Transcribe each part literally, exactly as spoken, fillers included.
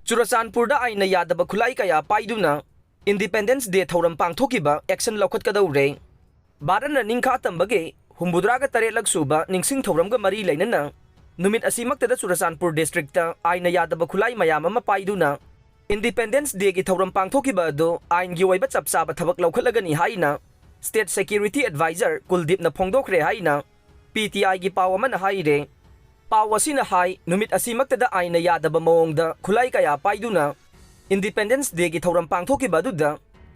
ꯆꯨꯔꯆꯥꯟꯄꯨꯔꯗ ꯑꯥꯏꯟꯅ ꯌꯥꯗꯕ ꯈꯨꯠꯂꯥꯏ ꯀꯌꯥ ꯄꯥꯏꯗꯨꯅ Independence Day ꯊꯧꯔꯝ ꯄꯥꯡꯊꯣꯛꯈꯤꯕ action ꯂꯧꯈꯠꯀꯗꯧꯔꯦ꯫ ꯚꯥꯔꯠꯅ ꯅꯤꯡꯈꯥ ꯇꯝꯕꯒꯤ ꯍꯨꯝꯐꯨꯇꯔꯥꯒ ꯇꯔꯦꯠꯂꯛ ꯁꯨꯕ ꯅꯤꯡꯁꯤꯡ ꯊꯧꯔꯝꯒ ꯃꯔꯤ ꯂꯩꯅꯅ ꯅꯨꯃꯤꯠ ꯑꯁꯤꯃꯛꯇꯗ ꯆꯨꯔꯆꯥꯟꯄꯨꯔ district ꯑꯥꯏꯟꯅ ꯌꯥꯗꯕ ꯈꯨꯠꯂꯥꯏ ꯃꯌꯥꯝ ꯑꯃ ꯄꯥꯏꯗꯨꯅ Independence Day ꯊꯧꯔꯝ ꯄꯥꯡꯊꯣꯛꯈꯤꯕ ꯑꯗꯨ ꯑꯥꯏꯟꯒꯤ ꯑꯣꯏꯕ ꯆꯞ ꯆꯥꯕ ꯊꯕꯛ ꯂꯧꯈꯠꯂꯒꯅꯤ ꯍꯥꯏꯅ State Security Advisor ꯀꯨꯜꯗꯤꯞꯅ ꯐꯣꯡꯗꯣꯛꯈ꯭ꯔꯦ ꯍꯥꯏꯅ P T I ꯒꯤ ꯄꯥꯎ ꯑꯃꯅ ꯍꯥꯏꯔꯦ꯫ ꯄꯥꯎ ꯑꯁꯤꯅ ꯍꯥꯏ, ꯅꯨꯃꯤꯠ ꯑꯁꯤꯃꯛꯇꯗ ꯑꯥꯏꯟꯅ ꯌꯥꯗꯕ ꯃꯑꯣꯡꯗ ꯈꯨꯠꯂꯥꯏ ꯀꯌꯥ ꯄꯥꯏꯗꯨꯅ Independence Day ꯊꯧꯔꯝ ꯄꯥꯡꯊꯣꯛꯈꯤꯕ ꯑꯗꯨꯗ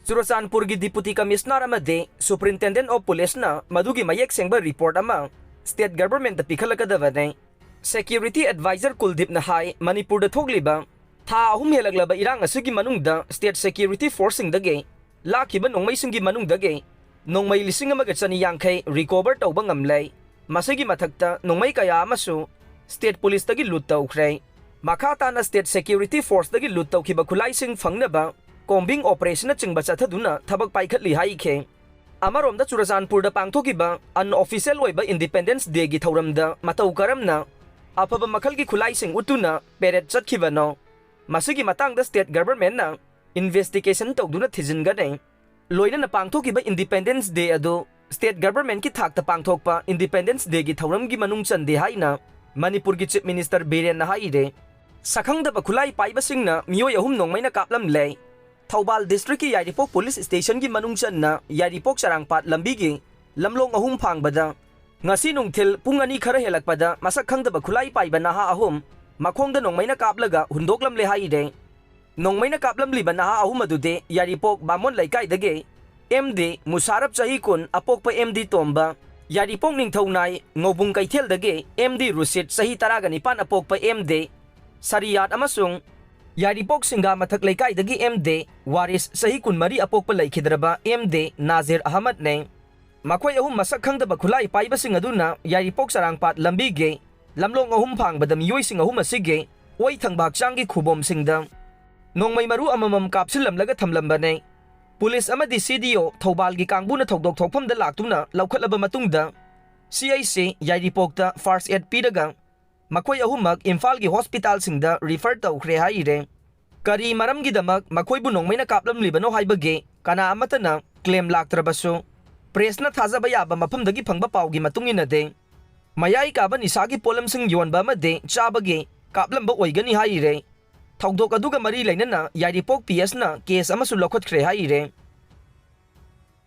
ꯆꯨꯔꯆꯥꯟꯄꯨꯔꯒꯤ Deputy Commissioner ꯑꯃꯗꯤ Superintendent of Police ꯅ ꯃꯗꯨꯒꯤ ꯃꯌꯦꯛ ꯁꯦꯡꯕ report ꯑꯃ state government ꯄꯤꯈꯠꯂꯛꯀꯗꯕꯅꯤ꯫ Security Advisor ꯀꯨꯜꯗꯤꯞꯅ ꯍꯥꯏ, ꯃꯅꯤꯄꯨꯔꯗ ꯊꯣꯛꯂꯤꯕ ꯊꯥ ꯑꯍꯨꯝ ꯍꯦꯜꯂꯛꯂꯕ ꯏꯔꯥꯡ ꯑꯁꯤꯒꯤ ꯃꯅꯨꯡꯗ state security force ꯁꯤꯡꯗꯒꯤ ꯂꯥꯛꯈꯤꯕ ꯅꯣꯡꯃꯩꯁꯤꯡꯒꯤ ꯃꯅꯨꯡꯗꯒꯤ ꯅꯣꯡꯃꯩ ꯂꯤꯁꯤꯡ ꯑꯃꯒ ꯆꯅꯤ ꯌꯥꯡꯈꯩ recover ꯇꯧꯕ ꯉꯝꯂꯦ꯫ ꯃꯁꯤꯒꯤ ꯃꯊꯛꯇ ꯅꯣꯡꯃꯩ ꯀꯌꯥ ꯑꯃꯁꯨ state police ꯇꯒꯤ loot ꯇꯧꯈ꯭ꯔꯦ꯫ ꯃꯈꯥ ꯇꯥꯅ state security force ꯇꯒꯤ loot ꯇꯧꯈꯤꯕ ꯈꯨꯠꯂꯥꯏꯁꯤꯡ ꯐꯪꯅꯕ combing operation ꯅꯆꯤꯡꯕ ꯆꯠꯊꯗꯨꯅ ꯊꯕꯛ ꯄꯥꯏꯈꯠꯂꯤ ꯍꯥꯏꯈꯤ꯫ ꯑꯃꯔꯣꯝꯗ ꯆꯨꯔꯆꯥꯟꯄꯨꯔꯗ ꯄꯥꯡꯊꯣꯛꯈꯤꯕ unofficial ꯑꯣꯏꯕ Independence Day ꯒꯤ ꯊꯧꯔꯝꯗ ꯃꯇꯧ ꯀꯔꯝꯅ ꯑꯐꯕ ꯃꯈꯜꯒꯤ ꯈꯨꯠꯂꯥꯏꯁꯤꯡ ꯎꯠꯇꯨꯅ parade ꯆꯠꯈꯤꯕꯅꯣ? ꯃꯁꯤꯒꯤ ꯃꯇꯥꯡꯗ state government ꯅ investigation ꯇꯧꯗꯨꯅ ꯊꯤꯖꯤꯟꯒꯅꯤ꯫ ꯂꯣꯏꯅꯅ ꯄꯥꯡꯊꯣꯛꯈꯤꯕ Independence Day ꯑꯗꯨ state government ꯀꯤ ꯊꯥꯛꯇ ꯄꯥꯡꯊꯣꯛꯄ Independence Day ꯒꯤ ꯊꯧꯔꯝꯒꯤ ꯃꯅꯨꯡ ꯆꯟꯗꯦ ꯍꯥꯏꯅ ꯃꯅꯤꯄꯨꯔꯒꯤ Chief Minister ꯕꯤꯔꯦꯟꯅ ꯍꯥꯏꯔꯦ꯫ ꯁꯛꯈꯪꯗꯕ ꯈꯨꯠꯂꯥꯏ ꯄꯥꯏꯕꯁꯤꯡꯅ ꯃꯤꯑꯣꯏ ꯑꯍꯨꯝ ꯅꯣꯡꯃꯩꯅ ꯀꯥꯞꯂꯝꯂꯦ꯫ ꯊꯧꯕꯥꯜ district ꯀꯤ ꯌꯥꯏꯔꯤꯄꯣꯛ police station ꯒꯤ ꯃꯅꯨꯡ ꯆꯟꯅ ꯌꯥꯏꯔꯤꯄꯣꯛ ꯆꯔꯥꯡꯄꯥꯠ ꯂꯝꯕꯤꯒꯤ ꯂꯝꯂꯣꯡ ꯑꯍꯨꯝ ꯐꯥꯡꯕꯗ ꯉꯁꯤ ꯅꯨꯡꯊꯤꯜ ꯄꯨꯡ ꯑꯅꯤ ꯈꯔ ꯍꯦꯜꯂꯛꯄꯗ ꯃꯁꯛ ꯈꯪꯗꯕ ꯈꯨꯠꯂꯥꯏ ꯄꯥꯏꯕ ꯅꯍꯥ ꯑꯍꯨꯝ ꯃꯈꯣꯡꯗ ꯅꯣꯡꯃꯩꯅ ꯀꯥꯞꯂꯒ ꯍꯨꯟꯗꯣꯛꯂꯝꯂꯦ ꯍꯥꯏꯔꯦ꯫ ꯅꯣꯡꯃꯩꯅ ꯀꯥꯞꯂꯝꯂꯤꯕ ꯅꯍꯥ ꯑꯍꯨꯝ ꯑꯗꯨꯗꯤ ꯌꯥꯏꯔꯤꯄꯣꯛ ꯕꯥꯃꯣꯟ ꯂꯩꯀꯥꯏꯗꯒꯤ M D ꯃꯨꯁꯥꯔꯞ ꯆꯍꯤ ꯀꯨꯟ ꯑꯄꯣꯛꯄ M D ꯇꯣꯝꯕ, ꯌꯥꯏꯔꯤꯄꯣꯛ ꯅꯤꯡꯊꯧꯅꯥꯏ ꯉꯧꯕꯨꯡ ꯀꯩꯊꯦꯜꯗꯒꯤ M D ꯔꯨꯁꯤꯠ ꯆꯍꯤ ꯇꯔꯥꯒ ꯅꯤꯄꯥꯟ ꯑꯄꯣꯛꯄ M D ꯁꯔꯤꯌꯥꯠ ꯑꯃꯁꯨꯡ ꯌꯥꯏꯔꯤꯄꯣꯛ ꯁꯤꯡꯒꯥ ꯃꯊꯛ ꯂꯩꯀꯥꯏꯗꯒꯤ M D ꯋꯥꯔꯤꯁ ꯆꯍꯤ ꯀꯨꯟꯃꯔꯤ ꯑꯄꯣꯛꯄ ꯂꯩꯈꯤꯗ꯭ꯔꯕ M D ꯅꯥꯖꯤꯔ ꯑꯍꯃꯗꯅꯦ꯫ ꯃꯈꯣꯏ ꯑꯍꯨꯝ ꯃꯁꯛ ꯈꯪꯗꯕ ꯈꯨꯠꯂꯥꯏ ꯄꯥꯏꯕꯁꯤꯡ ꯑꯗꯨꯅ ꯌꯥꯏꯔꯤꯄꯣꯛ ꯆꯔꯥꯡꯄꯥꯠ ꯂꯝꯕꯤꯒꯤ ꯂꯝꯂꯣꯡ ꯑꯍꯨꯝ ꯐꯥꯡꯕꯗ ꯃꯤꯑꯣꯏꯁꯤꯡ ꯑꯍꯨꯝ ꯑꯁꯤꯒꯤ ꯑꯣꯏ ꯊꯪꯕ ꯍꯛꯆꯥꯡꯒꯤ ꯈꯨꯕꯣꯝꯁꯤꯡꯗ ꯅꯣꯡꯃꯩ ꯃꯔꯨ ꯑꯃꯃꯝ ꯀꯥꯞꯁꯤꯜꯂꯝꯂꯒ ꯊꯝꯂꯝꯕꯅꯦ꯫ Police ꯑꯃꯗꯤ C D O ꯊꯧꯕꯥꯜꯒꯤ ꯀꯥꯡꯕꯨꯅ ꯊꯧꯗꯣꯛ ꯊꯣꯛꯐꯝꯗ ꯂꯥꯛꯇꯨꯅ ꯂꯧꯈꯠꯂꯕ ꯃꯇꯨꯡꯗ C H C ꯌꯥꯏꯔꯤꯄꯣꯛꯇ first aid ꯄꯤꯔꯒ ꯃꯈꯣꯏ ꯑꯍꯨꯝꯃꯛ ꯏꯝꯐꯥꯜꯒꯤ hospital ꯁꯤꯡꯗ refer ꯇꯧꯈ꯭ꯔꯦ ꯍꯥꯏꯔꯦ꯫ ꯀꯔꯤ ꯃꯔꯝꯒꯤꯗꯃꯛ ꯃꯈꯣꯏꯕꯨ ꯅꯣꯡꯃꯩꯅ ꯀꯥꯞꯂꯝꯂꯤꯕꯅꯣ ꯍꯥꯏꯕꯒꯤ ꯀꯅꯥ ꯑꯃꯠꯇꯅ claim ꯂꯥꯛꯇ꯭ꯔꯕꯁꯨ, pressꯅ ꯊꯥꯖꯕ ꯌꯥꯕ ꯃꯐꯝꯗꯒꯤ ꯐꯪꯕ ꯄꯥꯎꯒꯤ ꯃꯇꯨꯡ ꯏꯟꯅꯗꯤ, ꯃꯌꯥꯏ ꯀꯥꯕ ꯅꯤꯁꯥꯒꯤ ꯄꯣꯠꯂꯝꯁꯤꯡ ꯌꯣꯟꯕ ꯑꯃꯗꯤ ꯆꯥꯕꯒꯤ ꯀꯥꯞꯂꯝꯕ ꯑꯣꯏꯒꯅꯤ ꯍꯥꯏꯔꯦ꯫ ꯊꯧꯗꯣꯛ ꯑꯗꯨꯒ ꯃꯔꯤ ꯂꯩꯅꯅ ꯌꯥꯏꯔꯤꯄꯣꯛ ꯄꯤ ꯑꯦꯁꯅ case ꯑꯃꯁꯨ ꯂꯧꯈꯠꯈ꯭ꯔꯦ ꯍꯥꯏꯔꯦ꯫